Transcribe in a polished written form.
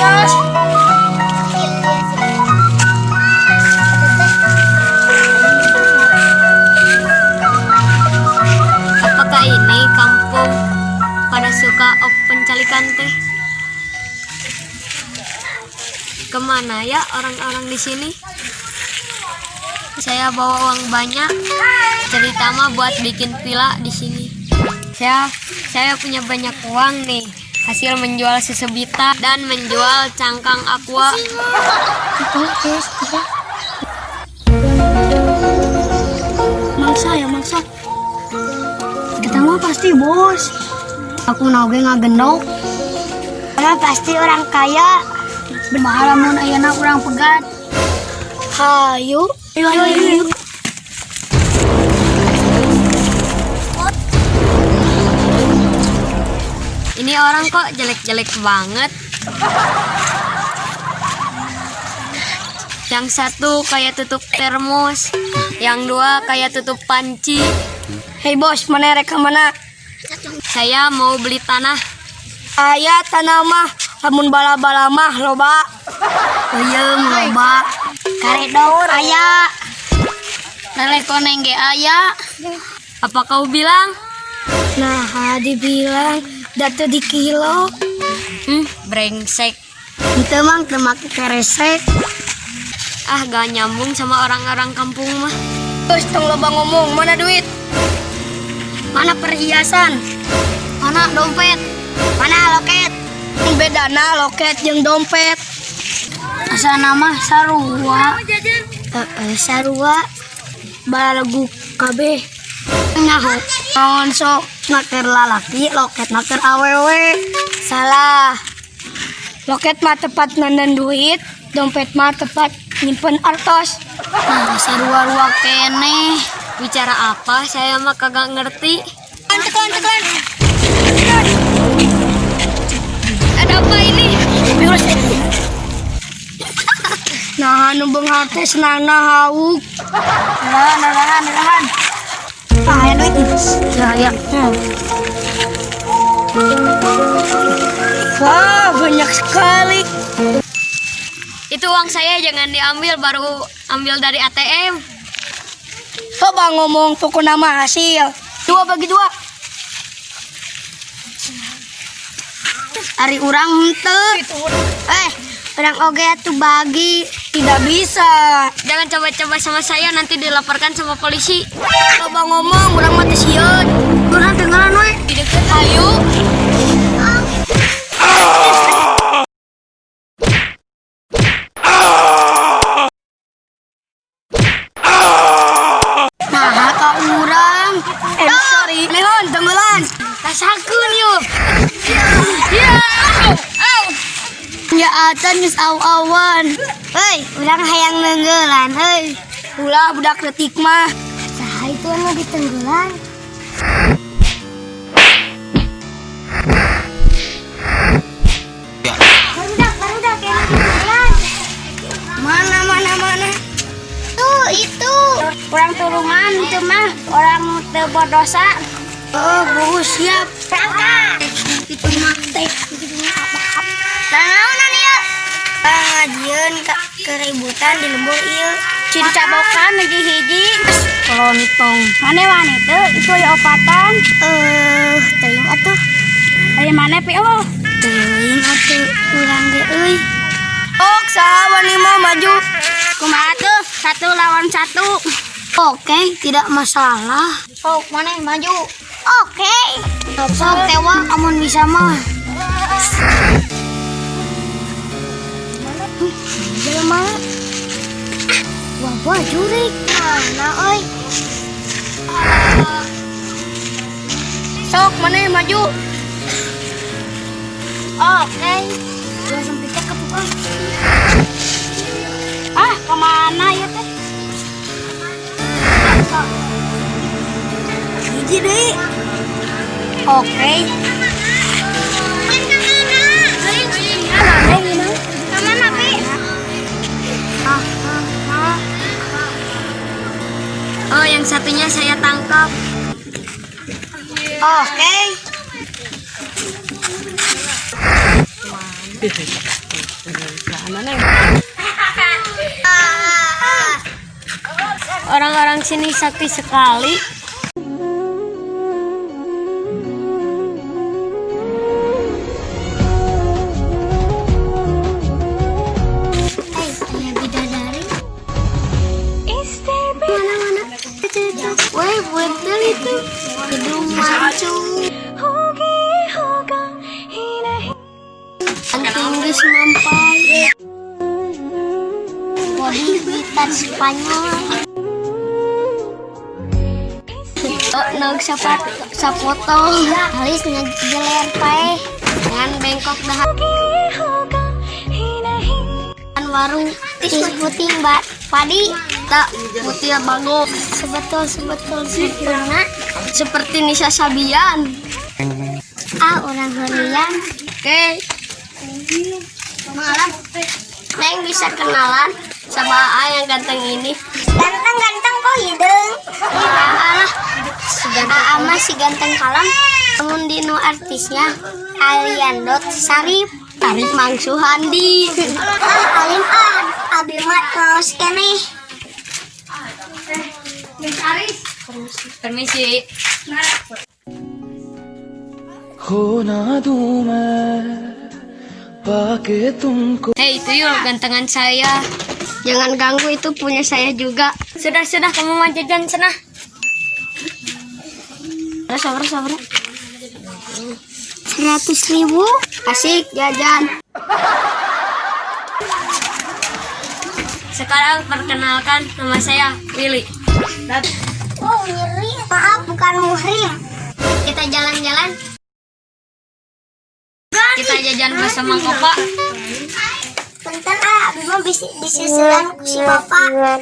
Yes. Apakah ini kampung pada suka pencalikan teh? Kemana ya orang-orang di sini? Saya bawa uang banyak, cerita mah buat bikin villa di sini. Saya punya banyak uang nih, hasil menjual susu Bita dan menjual cangkang Aqua. Mangsa ya mangsa. Kita mah pasti bos. Aku oge ngagendok. Karena pasti orang kaya. Kumaha lamun ayeuna urang pegat? Hayu. Ayo, ayo, ayo. Ini orang kok jelek-jelek banget. Yang satu kayak tutup termos, yang dua kayak tutup panci. Hei bos, mana rek mana? Saya mau beli tanah. Aya tanah mah, lamun bala-bala mah loba. Peuyeum loba. Karedok aya. Lele koneng ge aya. Apa kau bilang? Nah, dibilang datu di kilo. Brengsek. Itu mang teu make keresek. Ah, gak nyambung sama orang-orang kampung mah. Terus tong loba ngomong, mana duit? Mana perhiasan? Mana dompet? Mana loket? Bedana loket jeung dompet. Asana mah sarua. Heeh, sarua. Balagu kabeh. Nyaho. Naon sok na keur lalaki, loket na keur awewe. Salah. Loket mah tempat nandan duit, dompet mah tempat nyimpen artos. Nah, sarua-rua keneh. Bicara apa? Saya mah kagak ngerti. Tekan, tekan. Ada apa ini? Nah, anu beunghar teh senangna hauk. Nahan, nahan, nahan. Ah, aya duit. Ya, ya. Wah, banyak sekali. Itu uang saya jangan diambil, baru ambil dari ATM. Coba ngomong pokoknya mah hasil. Dua bagi dua. Ari urang henteu. Eh, urang oge atuh bagi. Tidak bisa. Jangan coba-coba sama saya, nanti dilaporkan sama polisi. Coba ngomong, urang mah teu sieun. Urang tenggelan we. Di deket, ayo. Nah, ka urang. Eh, sorry. Lehon, tenggelan. Rasakeun yuk. Ya, au, au. Ya atan geus aw-awan. Hei, urang hayang neunggelan, heuy. Ulah budak leutik mah. Saha itu anu ditenggelan? Barudak, barudak yang ditenggelan. Mana, mana, mana? Tuh, itu. Urang tulungan itu mah orang teu berdosa. Oh, bu, siap. Berangkat. Itu mah teh. Itu mah apa? Naonan ieu? Ngajieun keributan di lembur ieu. Cincabokan hiji-hiji. Lontong. Mane wani teu itu ya opatan. Eh, teuing atuh. Aya mana pi oh? Teuing atuh urang ge euy. Ok, saha wani mah maju. Kumaha tuh? 1 lawan 1. Oke, tidak masalah. Sok, mana yang maju? Oke. Sok tewa amun bisa mah. Jalan mana? Wah, wah, jurik. Mana, oi? Sok, mana yang maju? Oke. Jangan sampai cakep, ah. Oke. Mana, Pi? Ah, ah, Oh, yang satunya saya tangkap. Oke. Orang-orang sini sakti sekali. Eh, aya bidadari. Mana mana? Weh, betul itu. Hidung mancung. Tinggi semampai. Body gitar Spanyol. Oh, nog sapat sapotong. Alis ngejeler paeh. Dengan bengkok dahan warung. Tis puting ba padi. Tak putih bago. Sebetul sebetul sempurna. Seperti Nisa Sabian. Ah, orang heulian. Oke. Malam. Neng bisa kenalan sama A yang ganteng ini. Ganteng-ganteng kok hidung. Alah, Aa mah si ganteng kalem. Namun dino artisnya Aliando Sarip. Tarik Mang Suhandi. Ah, alim ah, abi mah kaos keneh. Permisi. खो ना दूं मैं पाके तुमको. Hei, tuyul, gantengan saya. Jangan ganggu, itu punya saya juga. Sudah, sudah, kamu mau jajan sana. Sabar, sabar. 100.000. Asik, jajan. Sekarang perkenalkan, nama saya Willy. Oh, Willy. Maaf, bukan muhrim. Kita jalan-jalan. Kita jajan bersama Kopa. Bentar ah, abi mah bisi disusulan ku si bapak.